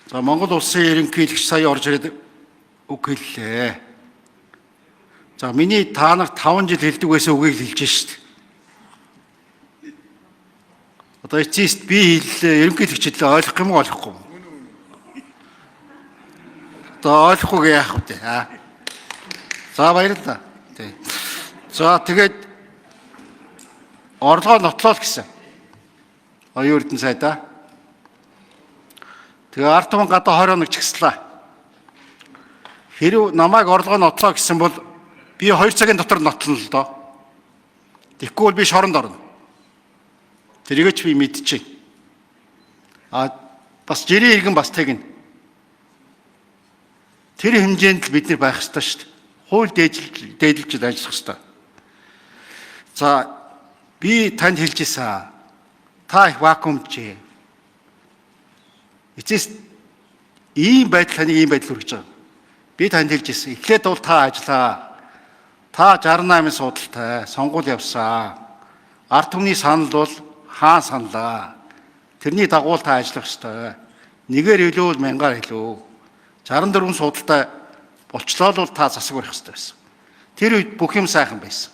За, Монгол улсын ерөнхийлөгч сая орж ирээд үг хэллээ. За, миний та нарт 5 жил хэлдэг байсан үгийг л хэлж шít. Одоо эцэст би хэллээ, ерөнхийлөгч хэллээ, ойлгох юм уу, ойлгохгүй юм? Одоо ойлгохгүй яах вэ? Аа. За, баярлалаа. Тий. За, тэгээд орлогоо нотлоо л гэсэн. Оюун Эрдэнэ сайдаа. Тэгээ ард түмэн гадаа 20 хоног чагслаа. Хэрв намайг орлогоо нотлоо гэсэн бол би 2 цагийн дотор нотлоно л доо. Тэгэхгүй бол би шоронд орно. Тэрийг ч би мэдчихэв. А бас жирийн иргэн бас тэгнэ. Тэр хэмжээнд л бид нар байх ёстой шүү дээ. Хууль дээдэлж ажиллах ёстой. За, би танд хэлж ирсэн. Та их вакуумжээ. Эцэс ийм байдал таныг ийм байдал хүргэж байгаа. Би танд хэлж ирсэн. Эхлээд бол та ажиллаа. Та 68 судалтай сонгуул явсан. Ард түмний санал бол хаан саналаа. Тэрний дагуу та ажиллах ёстой. Нэгээр илүү бол мянгаар илүү. 64 судалтай болчлоо л бол та засаг барих ёстой байсан. Тэр үед бүх юм сайхан байсан.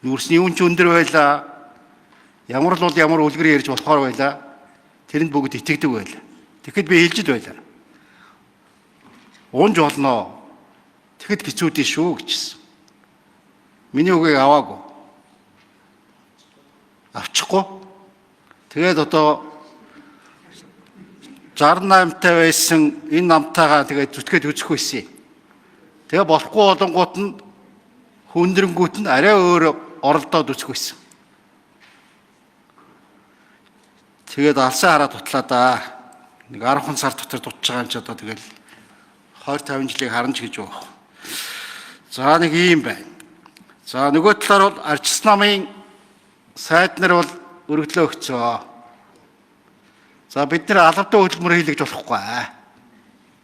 Нүүрсний үн ч өндөр байлаа. Ямар л бол ямар үлгэр ярьж болохоор байлаа. Тэрэнд бүгд итгэдэг байлаа. Тэгэхэд би хэлж л байлаа. Унж болно. Тэгэхэд хэцүүдээ шүү гэжсэн. Миний үгийг аваагүй. Авчихгүй. Тэгээд одоо 68-тай байсан энэ намтайгаа тэгээд зүтгээд үзэх байсан юм. Тэгээ болохгүй болонгууд нь хүндрэнгүүт нь арай өөр оролдоод үзэх байсан. Тэгээд алсан хараа тутлаа да. Нэг 10 сар дотор дутж байгаа юм чи одоо тэгэл 20 50 жилийг харна ч гэж байгаа. За, нэг ийм байна. За, нөгөө талаар бол Арчис намын сайд нар бол өргөдлөө өгцөө. За, бид нар алавдаа хөдөлмөр хийлгэж болохгүй.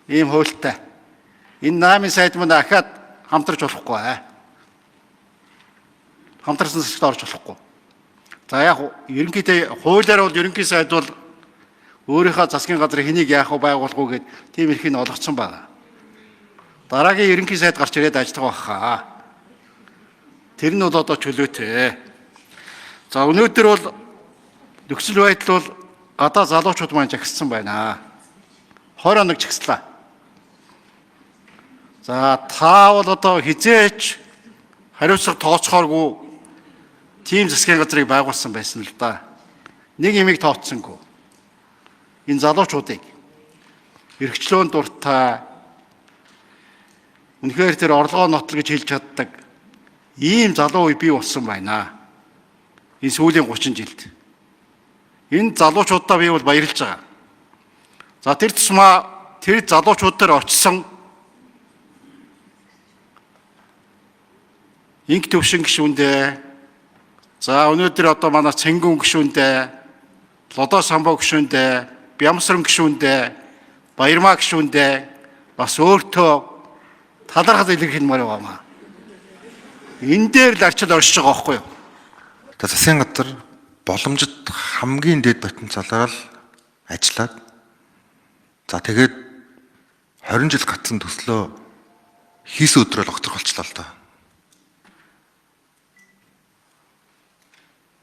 Ийм хуультай. Энэ намын сайд мань ахаад хамтарч болохгүй. Хамтарсан засагт орж болохгүй. За, яг ерөнхийдөө хуулиар бол ерөнхий сайд бол өөрийнхөө засгийн газар хэнийг яах вэ, байгуулах уу гэд тийм эрхийг олгоцсон байна. Дараагийн ерөнхий сайд гарч ирээд ажиллах байх хаа. Тэр нь бол одоо чөлөөтэй. За, өнөөдөр бол нөхцөл байдал бол гадаа залуучууд маань жагссан байна. 20 хоног жагслаа. За, та бол одоо хизээч хариуцлага тооцоохооргүй тийм засгийн газрыг байгуулсан байсан л да. Нэг юмыг тооцсонгүй. Энэ залуучуудыг эрхчлөөнд дуртай, үнэхээр тэр орлогоо нотол гэж хэлж чаддаг ийм залуу үе бий болсон байна. Энэ сүүлийн 30 жилд. Энэ залуучуудаа би бол баярлж байгаа. За, тэр тусмаа тэр залуучууд дээр очисон инх төвшин гишүүндээ, за, өнөөдөр одоо манай Цэнгүн гишүүндээ, Лодоо самбо гишүүндээ, Бямсран гишүүндээ, Баярмаа гишүүндээ бас өөртөө талархал илэрхийлмээр байна. Энэ дээр л арчил оршиж байгаа байхгүй юу? За, засгийн газар боломжит хамгийн дээд потенциалаар л ажиллаад, за, тэгээд 20 жил гацсан төслөө хийсэн өдрөө л огторх болчлоо л доо.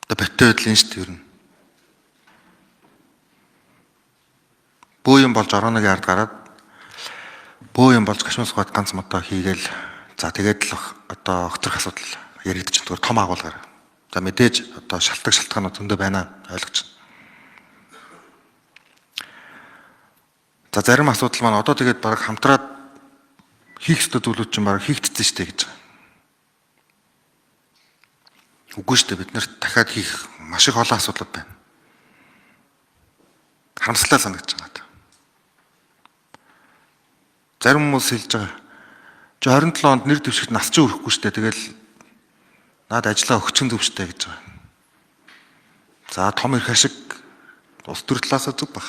Одоо боттой байдлын шүү дээ ер нь. Бөө юм болж орооногийн ард гараад бөө юм болж гашуун суугаад ганц модоо хийгээл, за, тэгээд л одоо огторх асуудал яригдчих зүгээр том агуулгаар. За, мэдээж одоо шалтгаан шалтгаанууд зөндөө байна, ойлгож байна. За, зарим асуудал маань одоо тэгээд баг хамтраад хийх ёстой зүйлүүд чинь баг хийгдсэн шүү дээ гэж байгаа. Үгүй шүү дээ, бид нарт дахиад хийх маш их олон асуудлууд байна. Харамсалтай санагдаж байгаа. Зарим хүмүүс хэлж байгаа. Чи 27 онд нэр дэвшигт нас чи өрөхгүй шүү дээ. Тэгэл наад ажиллаа өгчин зөв шүү дээ гэж байгаа. За, том эрх ашиг улс төр талаасаа зүг баг.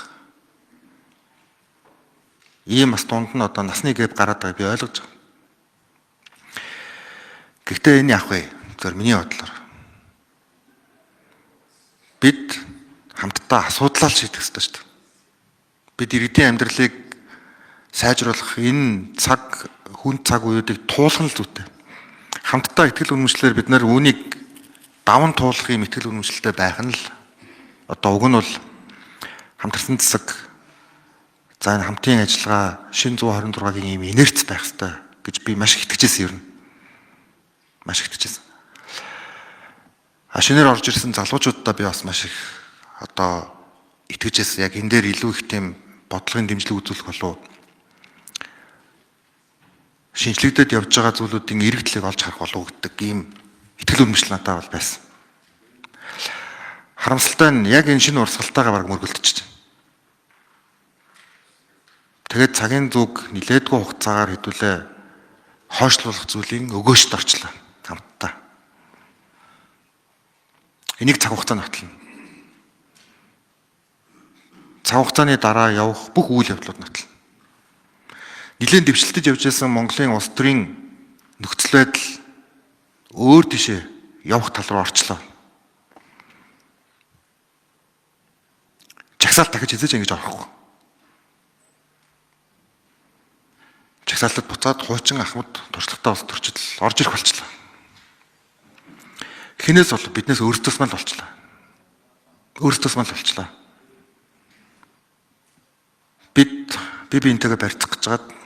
Ийм бас дунд нь одоо насны гэв гараад байгааг би ойлгож байгаа. Гэхдээ энэ яах вэ? Зөв миний бодлоор бид хамтдаа асуудлаа л шийдэх ёстой шүү дээ. Бид иргэдийн амьдралыг сайжруулах энэ цаг хүн цаг үеүүдийг туулах нь л зүйтэй. Хамтдаа итгэл үнэмшлээр бид нар үүнийг даван туулах юм итгэл үнэмшилтэй байх нь л одоо уг нь бол хамтарсан засаг, за энэ хамтын ажиллагаа шинэ 126-гийн ийм инерц байх ёстой гэж би маш их итгэжсэн юм. Маш их итгэжсэн. А шинээр орж ирсэн залуучуудаа би бас маш их одоо итгэжсэн. Яг энэ дээр илүү их тийм бодлогын дэмжлэг үзүүлэх болов шинжлэгдээд явж байгаа зүйлүүдийн эргэдлийг олж харах болов гэдэг ийм итгэл үнэмшил надад бол байсан. Харамсалтай нь яг энэ шинэ урсгалтайгаа бараг мөргөлдөж байна. Тэгээд цагийн зүг нилээдгүй хугацаагаар хэдүүлээ хойшлуулах зүйлийн өгөөшд орчлоо хамтдаа. Энийг цаг хугацаа нотлно. Цаг хугацааны дараа явах бүх үйл явдлууд нотлно. Нилээн дэвшилтэж явж байсан Монголын улс төрийн нөхцөл байдал өөр тийшээ явах тал руу орчлоо. Жагсаалт дахиж хязгаарч ингэж орохгүй. Жагсаалтад буцаад хуучин ахмад туршлагатай улс төрчид орж ирэх болчлоо. Хинээс бол биднээс өөрсдөөс мань л болчлоо. Өөрсдөөс мань л болчлоо. Бид би биентэйгээ барьцах гэж хагаад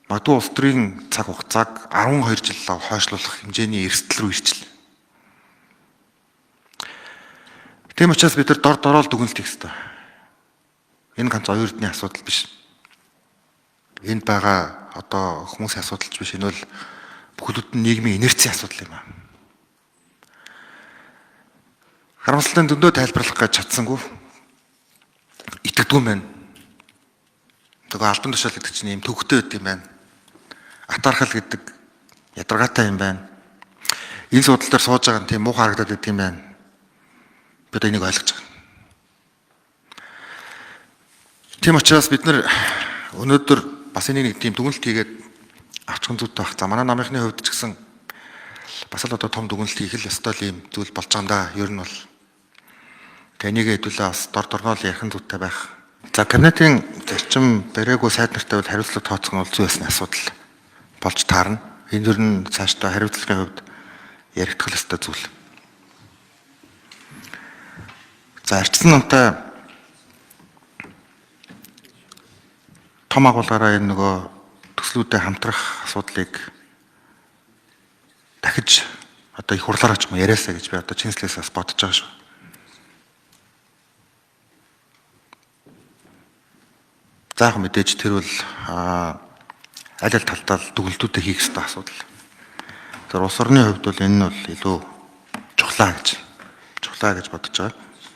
магадгүй улс төрийн цаг хугацааг 12 жил хойшлуулах хэмжээний эрсдэл рүү ирчихлээ. Тийм учраас бид нар дор дороо л дүгнэлт хийх ёстой. Энэ ганц оюун эрдний асуудал биш. Энд байгаа одоо хүмүүсийн асуудал ч биш. Энэ бол бүхэлдэн нийгмийн инерцийн асуудал юм аа. Харамсалтай нь зөндөө тайлбарлах гэж чадсангүй. Итгэдэггүй юм байна. Тэгээ албан тушаал гэдэг чинь ийм төвхтэй байт юм байна. Атаархал гэдэг ядаргаатай юм байна. Энэ суудал дээр сууж байгаа нь тийм муухай харагдаад байт юм байна. Бид энийг ойлгож байгаа. Тийм учраас бид нар өнөөдөр бас энийг нэг тийм дүгнэлт хийгээд авчихсан зүйтэй байх. За манай намынхны хувьд ч гэсэн бас л одоо том дүгнэлт хийх л ёстой л юм зүйл болж байгаа юм да. Ер нь бол тэнийг хэдүүлээ бас дор дорноо л ярих зүйтэй байх. За кабинетын зарчим бариагүй сайд нартай бол хариуцлага тооцох нь бол зүй ёсны асуудал болж таарна. Энэ төр нь цаашдаа хариуцлагын хувьд яригдах ёстой зүйл. За арчсан номтой том агуулгаараа энэ нөгөө төслүүдэд хамтрах асуудлыг дахиж одоо их хурлаараа ч юм яриасаа гэж би одоо чинслээс бас бодож байгаа шүү. За яг мэдээж тэр бол аль аль талдаа дүгнэлтүүдээ хийх ёстой асуудал. Тэр улс орны хувьд бол энэ нь бол илүү чухлаа гэж бодож байгаа.